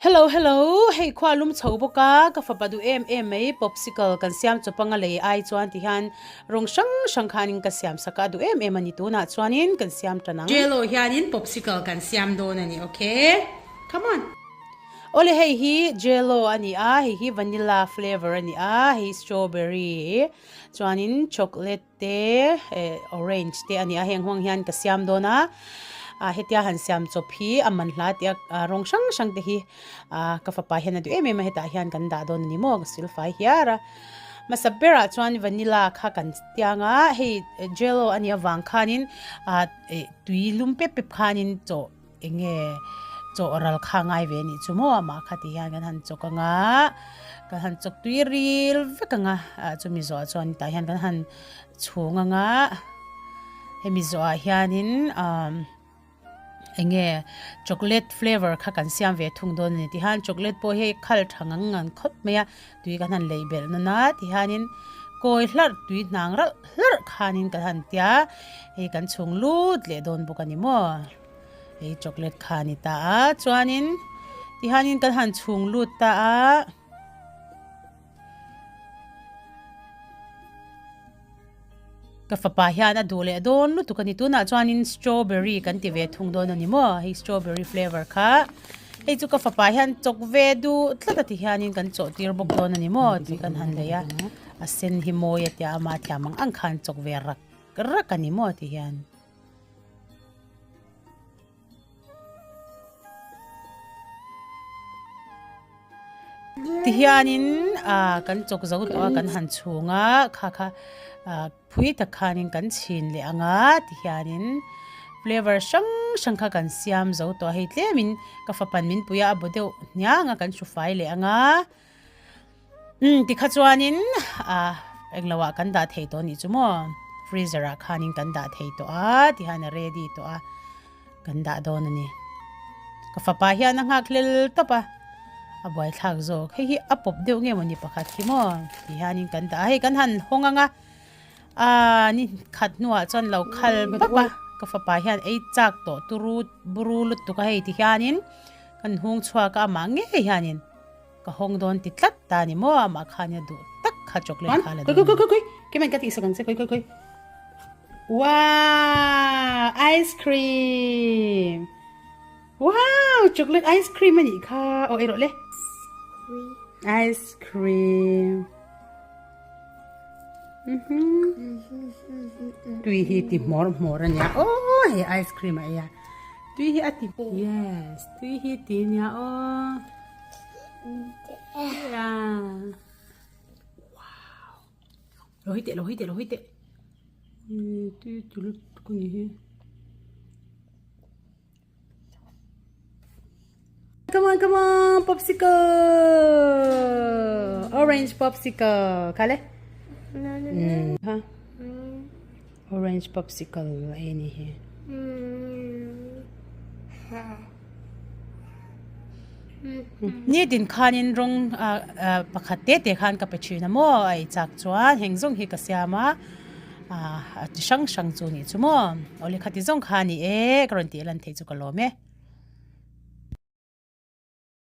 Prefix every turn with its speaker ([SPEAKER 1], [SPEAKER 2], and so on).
[SPEAKER 1] Hello hello, hei khua lum chho bawk a, ka fapa duh em em mai popsicle kan siam chawp anga lei ai chuan ti hian rawng hrang hrang khanin ka siam sak a, a duh em em a ni tunah chuanin kan siam tan ang. Jello hianin popsicle kan siam dawn a ni ok, come on. Awle hei hi jello a ni a, hei hi vanilla flavour a ni a, hei strawberry chuanin chocolate. te eh orange te a ni a heng huang hian ka siam dawn a ah hetia han siam chawp hi a man hla tih a rawng hrang hrang te hi ah ka fapa hian a duh em em a hetah hian kan dah dawn a ni maw ka silfai hiar a hmasa berah chuan vanilla kha kan tiang a hei jello a nih avang khanin ah eh tui lum pep pep khanin chaw Eng nge chawh ral kha ngai ve nih chu maw amah kha ti hian kan han chawk ang a, kan han chawk tui ril vek ang a, ah chumi zawhah chuan tah hian kan han chhung ang a, hemi zawhah hianin ah eng nge chocolate flavour kha kan siam ve thung dawn a ni ti hian chocolate pawh hi khal tha ngang ngang khawp mai a, tui kan han lei belh nawn a ti hianin kawi hlarh tui hnang ralh hlarh khanin kan han tia hei kan chhung lut leh dawn bawk a ni maw. Hei chocolate kha a ni ta a, chuanin tihianin kan han chhung lut ta a. Ka fapa hian a duh leh dawn lutuk a ni, tunah chuanin strawberry kan ti ve thung dawn a ni maw, hei strawberry flavour kha. Hei chu ka fapa hian chawk ve duh tlat a ti hianin kan chawh tir bawk dawn a ni maw tih kan han lei a, a sen hi mawi a tia ama thiam ang ang khan chawk ve rak rak a ni maw ti hian. Tihianin ah kan chawk zo tawh a kan han chhung a kha kha ah phui tak khanin kan chhin leh ang a tihianin flavour hrang hrang kha kan siam zo tawh a hei tlemin ka fapan min pui a a bu deuh hniang a kan hru fai leh ang a. Umm tikha chuanin ah englo ah kan dah thei tawh anih chu maw freezer ah khanin kan dah thei tawh a tihian a ready tawh a kan dah dawn a ni ka fapa hian a nghak hlel tawp a a buaithlak zawk hei hi a pawp deuh nge mawni pakhat hi maw tihianin kan dah a hei kan han hawng ang a ah ni khat hnuah chuan lo khal vak a ka fapa hian ei chak tawh turu buru lutuk a hei tihianin kan hung chhuak a amah ngei hianin. Ka hawng dawn ti tlat ta ni maw amah khan a duh tak kha chocolate kha la dawn.
[SPEAKER 2] Koi koi koi koi keman ka tih sak ang che koi koi koi wow ice cream wow chocolate ice cream a nih kha aw ei rawh le ice cream tui hi ti hmawr hmawr a nia aw hei ice cream a ei a tui hi a ti yes tui hi ti nia aw. Lo hi teh lo hi teh lo hi teh tui ti lutuk a ni hi
[SPEAKER 1] Come on come on popsicle orange popsicle kha le ha orange popsicle a ni hi. Ni din khanin rawng pakhat te te khan ka pe thin a maw a ei chak chuan heng zawng hi ka siam a ah a ti hrang hrang chu nih chu maw awle khati zawng kha a ni e ka rawn tih lan theih chu ka lawm e.